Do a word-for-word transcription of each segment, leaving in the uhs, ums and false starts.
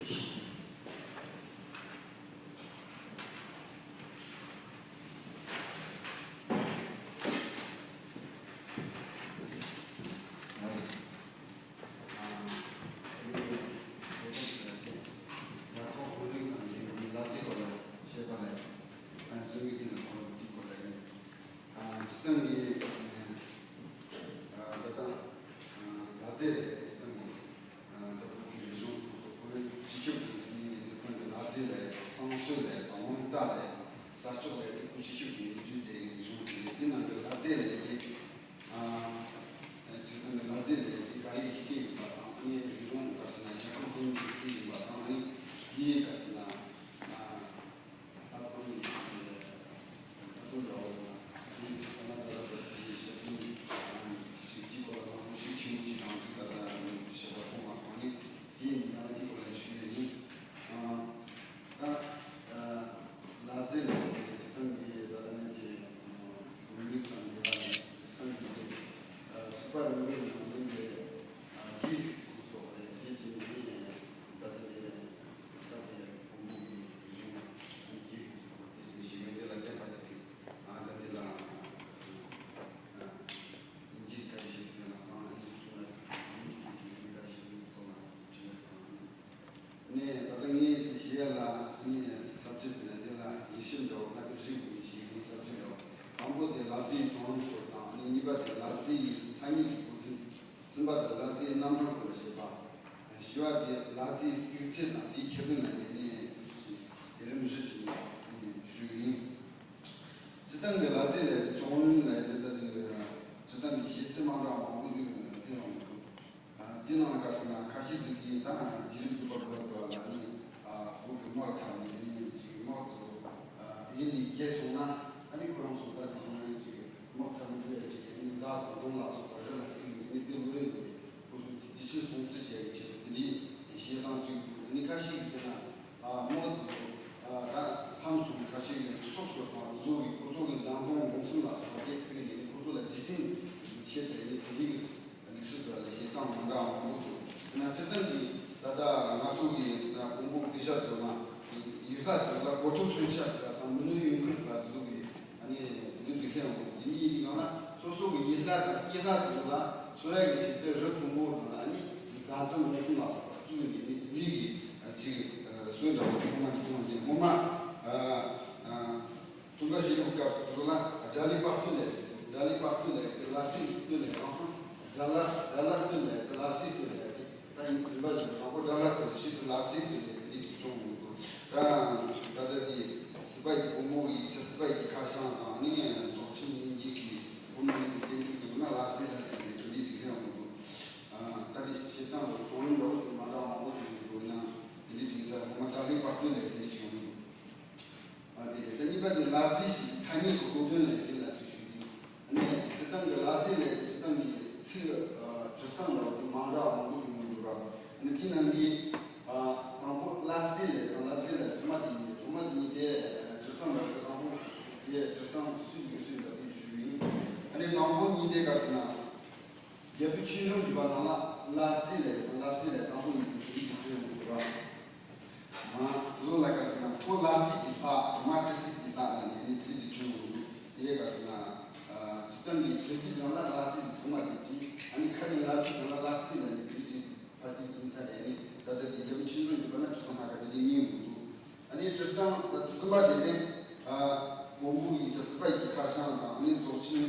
སྤྱི་བཏང་གི་ད་ལྟ་ལག་རྩལ་རེད། སྤྱི་བཏང་གི་ད་བོད་ཀྱི་རིག་གཞུང་བོད་སྤྱི་ཁྱབ་ཀྱི་སྤྱི་བཏང་གི་ལག་རྩལ་ལས་བསང་གསོལ་ལས་དང་རླུང་རྟ་ལས་དར་ལྕོག་ལས་བོད་སྤྱི་ཁྱབ་ཀྱི་ཡིག་རྒྱུགས་དེ་རིག་གཞུང་དེ་དེ་ནང་གི་ལག་རྩལ་ལས་ཀྱི་སྤྱི་བཏང་གི་ལག་རྩལ་ལས་ཀྱི་ག་རེ་ཡི་སྐད་ཡིན་པ་དང་ཨ་ནི་རིག་གཞུང་ག་ཟེར་ན་ཞྭ་ཁང་ཀུན་གྱི་སྐད་ཡིན་པ་དང་ཨ་ནི་དེའི་ག་ཟེར་ན། ད་ཁོང་གིས་ད་དུང་ལ་འོ་ན་དེ་ཐ་ན་ད་ལྟ་དེ་ཞབས་དྲུང་ཞིག་གི་སྐོར་ལ་མང་པོ་ཞིག་ཆེན་པོ་ཅིག་དང་དེ་ད་ལྟ་ཞབས་པ་ཕོག་མ་སོང་ནས་དེ་ཡིན་ན་དེ་སྐོར་ལ་ཞུ་ཡས་ཡིན། ད་ལག་རྩལ་ལས་དེ་སྤྱི་བཏང་གི་ད་ལྟ་ནས་དེ་རིག་གནས་དང་འབྲེལ་བ་ནས་སྤྱི་བཏང་གི་དེ་ཐུབ་པ་རིམ་པའི་ནང་ནས་དེ་དེའི་ཁོ་ཚོ་རེད་དེ་བྱས་ནས་ད་ལྟ་དེ། ད་དེ་ཡང་ཕུང་པོ་གི་རིག་གཞུང་དེ་གི་དེ་བཞིན་ཞིག་ཡོད་དེ་ལ་བརྟེན་པ་དེ་ཨ་ད་དེ་ལ་ཨིན་ཇི་ག་རེ་ཞིག་ཡོད་ན་དང་ཨིན་ཇི་གསུང་ན་ཨིན་ཇི་གི་ག་རེ་ཞིག་ཡོད་དོ་ན་དྲི་བ་དང་ནས་ད་ལྟ་ངས་དེ་བཤད་ལ་ནས་ས་བཅད་ཟེར་ན་དེ་ལ་ཡེ་ཤུ་འདྲ་བོ་ལྷ་སྐུ་བཞི་དགུ་ཡེ་ཤུ་ཡིན་ས་བཅད་འདྲ་བོ་དང་པོ་དེ་ལག་རྩལ་གྱི་བང་རིམ་སྐོར་དང་ནས་གཉིས་པ་དེ་ལག་རྩལ་ཡི་ཐ་སྙད་ཀྱི་གོ་དོན། གསུམ་པ་དེ་ལག་རྩལ་རྣམ་གྲངས་སྐོར་ལ་བཤད་པ། བཞི་བ་དེ་ལག་རྩལ་རྩིག་ཚད་དང་དེའི་ཁྱད་ཕན་ལ་ཉན་ནས་དེ་རིམ་བཞི་ཅིག་ཞུ་གི་ཡིན། སྤྱི་བཏང་གི་ལག་རྩལ་ལས་བྱུང་ལ་དེ་ལྟ་ཞིག་སྤྱི་བཏང་གི་བཤད་ཚད་མ་འདྲ་མང་པོ་ཞིག་ཡོད་ན་དེ་ཡང་མི་འདུག་དེ་ནང་ལ་ག་ཟེར་ན་ཁ་ཤས་ཅིག་གིས་ད་རྗེས་རིམ་དུ་བབ་དགོས་པ་ལ་ནི་བོད་ཀྱི་དམག་འཐབ་ནས་ནི་ཅིག་དམག་ཏུ་ཡིན་ནི་རྒྱལ་སོང་ན་ཨ་ནི་ཁོ་རང་ཚོ་ད་དེ་ནང་ནས་ཅིག་དམག་འཐབ་མི་འདུག་ཡ་ཅིག་ཨ་ནི་མདའ་དང་མདུང་ལ་སོགས་པ་རི་ལ་བརྩིགས་ནས་ནི་དེ་ལོ་རེ་ལོ་རེ་ཁོ་ཚོ་གི་བདེ་ཆེན་སྲུང་བརྩི་བྱེད་ཡ་གི་ཆེད་དུ་དེ་འདྲའི་བྱེད་སྟངས་ཅིག་འདུག་ཨ་ནི་ཁ་ཤས་ཀྱིས་བྱས་ན་དམག་དེ་ཚོ་ད་ལྷམ་སོགས་ཁ་ཤས་ཀྱིས་ཚོགས་ཤོར་སོང་བ་དེ་ཚོ་གིས་ཁོ་ཚོ་གི་མདའ་མདུང་རླུང་གསུམ་ལ་སོགས་པ་དེ་བརྩིགས་ནས་ནི་ཁོ་ཚོ་ལ་རྗེས་མཐུན་གྱི་ཆེད་དུ་ནི་དེ་འདྲའི་གི་ལུགས་སྲོལ་དང་ལས་བྱེད་སྟངས་མི་འདྲ་བ་མང་པོ་འདུག་ཡིན་ན་སྤྱིར་བཏང་གི་ད་ལྟ་ང་ཚོ་གི་ད་དགོན་པ་དཔེ་ཆ་ཚོ་ན་ཡུལ་ལྷ་དེ་ལ་གོ་ཆུང་མཚོན་ཆ་དེ་དང་མི་ནུས་ཡོན་ཁུལ་ལ་དེ་ཚོ་གི་ཨ་ནི་དེ་འདྲའི་རིགས་ལྷན་འོང་དེ་གཉིས་ཀྱི་ནང་ན་སོ་སོ་གི་ཡུལ་ལྷ་དང་སྐྱེས་ལྷ་དེ་ཚོ་ལ་གསོལ་བ་གི་ཆེད་དུ་རི་མཐོན་པོ་དང་ཨ་ནི་དགའ་སྟོན་ལོ་གསུམ་ལ་བཙུགས་ནས་ནི་དེ་འདྲའི་གི་ཅིག་སྲོལ་འདྲ་བོ་ཐོག་མ་འདི་ཐོག་མ་འདི་ངོ་མ། སྟོན་པ་བཞི་པའི་སྐབས་སུ་ལ་དགྲ་ལྷའི་དཔལ་སྟོན་ལས་དགྲ་ལྷའི་དཔལ་སྟོན་ལས་ཀྱི་ལག་རྩལ་སྟོན་ལས་རང་སང་དགྲ་ལྷ་དགྲ་ལྷ་སྟོན་ལས་ཀྱི་ལག་རྩལ་སྟོན་ལས་ཀྱི་ད་ཡིན་རིམ་པ་བཞིན་དང་པོ་དགྲ་ལྷ་སྟོན་ལས་ཕྱིས་སུ་ལག་རྩལ་སྟོན་ལས་ཀྱི་འདི་ཅིག་བྱུང་ཡོད་དོ། ད་ད་ལྟ་དེ་སྲིད་པ་ཡི་བུ་མོ་གི་ཡིག་ཆ་སྲིད་པ་ཡི་ཁ་བྱང་དང་ནི་རྫོགས་ཆེན་སྙིང་རྗེ་གི་བུ་མོ་ཡིན་པའི་བསྟན་ཚིག་ཚོ་ན་ལག་རྩལ་ལག་རྩལ་ལས་ཀྱི་འདི་ཅིག་ལྷན་ཡོད་དོ། ད་དེ་བྱེད་སྟངས་ལ་གྲོང་ཡུལ་འདྲ་བོ་ཅིག་མ་འདྲ་མང་པོ་ཅིག་ཡོད་དོ། ཡིན་ན་དེ་འདི་ཅིག་ཡིན་ས་ངོ་མ་དགྲ་ལྷའི་དཔལ་སྟོན་ལས་ཀྱི་འདི་ཅིག་ཡོང་གི་འདུག་ཨ་དེ་རེད། ད་གཉིས་པ་དེ་ལག་རྩལ་ཞིག་ཐ་སྙད་ཀྱི་གོ་དོན་ལ་དེ་ལ་ཅིག་ཞུ་རྒྱུ། ཨ་ནི་སྤྱིར་བཏང་གི་ལག་རྩལ་ལས་སྤྱིར་བཏང་གི་ཚིག་སྤྱིར་བཏང་ལ་མང་དྲགས་མང་པོ་ཞིག་ཡོང་འདུག་ར། ཨ་ནི་དེ་ནང་གི་དང་པོ་ལག་རྩལ་ལས་དང་ལག་རྩལ་ལས་ཐོག་མ་དེ་གཉིས་ཐོག་མ་དེ་གཉིས་དེ་སྤྱིར་བཏང་ལ་དང་པོ་དེ་སྤྱིར་བཏང་སུས་ཡོད་སུས་ལ་དེ་ཞུ་ཡིན། ཨ་ནི་དང་པོ་གཉིས་དེ་ག་ཟེར་ན། རྒྱལ་པོའི་ཆོས་འབྱུང་བརྒྱུད་པ་ནང་ལ་ལག་རྩལ་ལས་དང་ལག་རྩལ་ལས་དང་པོ་ཡིན་པའི་རིགས་ཀྱི་ཆོས་འབྱུང་བརྒྱུད་པ། ང་དེ་ཚོ་ལ་ག་ཟེར་ན་ཁོ་ལག་རྩལ་གྱི་ལྷ་མ་ཏི་སི་གི་ལྷ་ལ་ནི་ནི་དེ་རིགས་ཀྱི་ཆོས་འབྱུང་བརྒྱུད་དེ་ག་ཟེར་ན། སྤྱིར་བཏང་གི་དྲིལ་བུའི་ནང་ལ་ལག་རྩལ་གྱི་ཐོག་མ་དེ་གྱིས་ཨ་ནི་ཁ་ནས་ལག་རྩལ་ནང་ལ་ལག་རྩལ་ལ་ནི་དེ་རིགས་ཀྱི་ཕ་དེ་ཡིན་ས་རེད། ནི་ད་ལྟ་དེ་རྒྱལ་པོའི་ཆོས་འབྱུང་བརྒྱུད་པ་ན་ཁྲི་སྲོང་ལྷ་དགའ་དེ་འདྲའི་གཉིས་འདུག་ཨ་ནི་སྤྱིར་བཏང་གསུམ་པ་དེ་ནི། མགོན་པོ་ཡིག་ཆ་སྲིད་པ་ཡི་ཁ་བྱང་དང་ཨ་ནི་རྫོགས་ཆེན་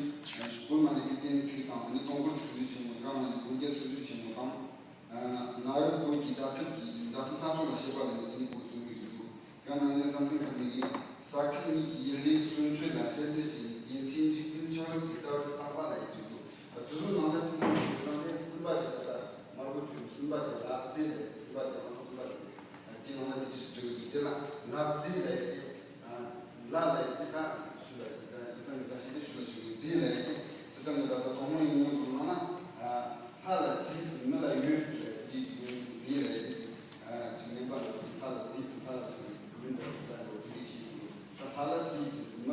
གོང་མ་ལས་ཀྱི་བསྟན་ཚིག་དང་ཨ་ནི་སྟོང་འཁོར་ཚིག་མཛོད་ཆེན་མོ་དང་ཨ་ནི་དགོངས་རྒྱན་ཚིག་མཛོད་ཆེན་མོ་དང་། ནཱ་རོ་བོད་ཀྱི་བརྡ་ཐབས་ཀྱི་བརྡ་ཐབས་སྣ་ཚོགས་ལ་བཤད་པ་ལས་ཨ་ནི་བོད་སྟོན་གྱི་བཞུགས་འདུག་ཡང་ནང་བཞིན་བསམ་གཏན་ཁ་ནས་ཀྱི་ས་ཁུལ་གཉིས་ཀྱི་ཡུལ་ལས་གསུང་ཆོས་དང་བཤད་དེ་ཟིན་ཡིན་ཚེ་འཇིག་རྟེན་ཆགས་ལུགས་ཀྱི་ལྟ་བར་བརྟག་པ་ལ་ཡིན་གྱི་འདུག་དེ་ཚོའི་ནང་ལས་ཐུན་མོང་གི་དྲང་གནས་གསུམ་པ་དེ་ལ་དམར་པོ་བཅུ་གསུམ་པ་དེ་ལ་རྩེ་ལས་གསུམ་པ་དེ་ལ་གསུམ་པ་དེ་དེ་ནང་ལ་དེ་ཅི་ཞིག་འབྲི་དགོས་འདུག་དེ་ལ་ལ་རྩེ་ལས་ལ་ལ་ཡི་ད་ཞུ་ལ་ཡི་ད་ཅི་ལྟ་བུའི་ད་ཞིག་ཏུ་ཞུ་བའི་རྫས་ལ་ཡི་ཅི་ལྟ་བུའི་ད་ལྟ་དོགས་སློང་ཡིན་ཡོང་དུ་ན་ན་ལྷ་ལ་རྫས་མི་ལ་ཡོད་ལ་ཡི་ཅི་ཡོད་རྫས་ལ་ཡི་ཅི་ཅི་ངན་པ་ལ་ཅི་ལྷ་ལ་རྫས་ལྷ་ལ་ཅི་ཡོད་འདྲ་བའི་ད་འགྲོ་དེ་རིགས་ཤིག་ཡོད། ད་ལྷ་ལ་རྫས་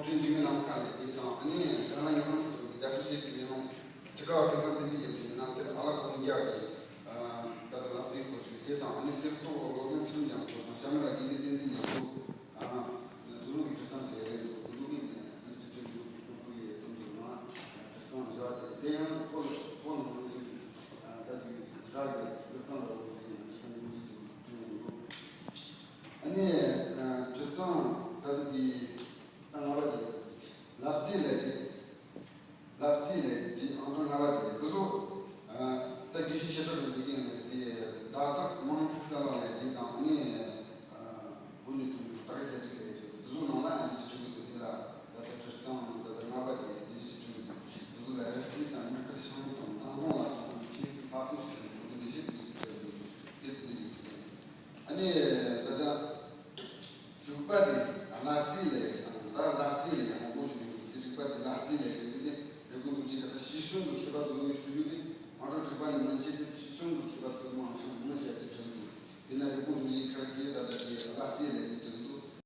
འབྲི་མི་རྣམས་ཁག་ལས་དེ་དང་ཨ་ནི་ད་ལ་ཡང་ཁམས་སུ་རྒྱ་མཚོ་ཟེར་བའི་མི་མང་ཁྲི་ཀ་བ་ཁ་སང་བསྟན་པའི་རྒྱལ་མཚན་རྣམ་ཐར་ཨ་ལ་ཀོང་རྒྱལ་གྱི་ད་ལྟ་ལག་བརྡའི་སྐོར་ཞིག་དེ་དང་ཨ་ནི་གསེར་ཏོག་བློ་སྦྱོང་ཚུལ་ཉམས་སུ་དང་ཤ་མ་ལ་དགེ་འདུན་བསྟན་འཛིན་ཉམས་སུ་དུ་ལུག་གི་ཁྲི་སྟེང་ཟེར་རེད་འདུག་དུ་ལུག་གི་ནས་ཨ་ནི་ཚིག་ཁྲི་ལུག་གི་ཀུ་ཀུ་ཡི་ཀུན་ཏུ་ནང་ཁྲི་སྟེང་བཞག་དེ་དེ་ཡང་ཁོ་ལ་ཁོ་ནང་ནས་ད་ཅིག་ད་ཅིག་ཟེར་སྟངས་ལ་འོ་ཟེར་ནས་ཁྲི་སྟེང་ཀུན་ཏུ་ཅིག་བསྐྲུན་ཡོང་འདུག་ཨ་ནི་ཁྲི་སྟེང་ད་ལྟ་དེ་ད་ལྔ་པ་དེ་ལག་རྩེད་ལས་དེ། ལག་རྩེད་ལས་དེ་ཨང་གྲངས་ལྔ་པ་དེ་རེད། དེ་ཚོ་ད་དགེ་བཤེས་ཆེ་ཕྲ་གི་འཛིན་མཁན་ལས་དེ་བརྡ་དག་མང་ཚིག་གསར་བ་ལས་དེ་དང་ནི་བུ་ནི་དུ་ལུ་ད་གེ་ས་ཅིག་ལས་དེ་ཚོ་ནང་ལ་ཡང་ཞིབ་ཕྲ་གི་འདུག་དེ་ལ་ད་ལྟ་ཁྲི་སྟེང་ད་ལྟ་ལྔ་པ་དེ་དེ་ཞིབ་ཕྲ་གི་འདུག་དེ་ཚོ་ལ་རི་རྩེ་དང་ཉག་ཁར་ཤང་དང་ནང་ལོང་ལ་སོགས་པའི་ཆེད་དུ་ཕར་ཐུག་ཞིག་དང་དེ་ཚོ་ལས་ཞིབ་ཏུ་ཞིབ་ཕྲ་གི་དེ་དེ་ལས་ཡོད་དེ། ཨ་ནི་ད་ལྟ་དྲུག་པ་དེ་ལག་རྩེད་ལས་དང་ད་ལག་རྩེད་ལས་ཡང་མང་པོ་ཞིག་ཡོད་དེ། དྲུག་པ་དེ་ལག་རྩེད་ལས་ཡོད་དེ། རེ་སྐུ་འདུག་ཅེས་ད་ལྟ་ཞི་གསུང་གི་མཁས་པ་དེ་ཚོ་གི་ཞུ་རྒྱུ་དེ་མ་འགྲོ། དྲུག་པ་ནི་མན་ཆད་དེ་ཞི་གསུང་གི་མཁས་པ་དེ་ཚོ་མང་ཤོས་མང་བཤད་དེ་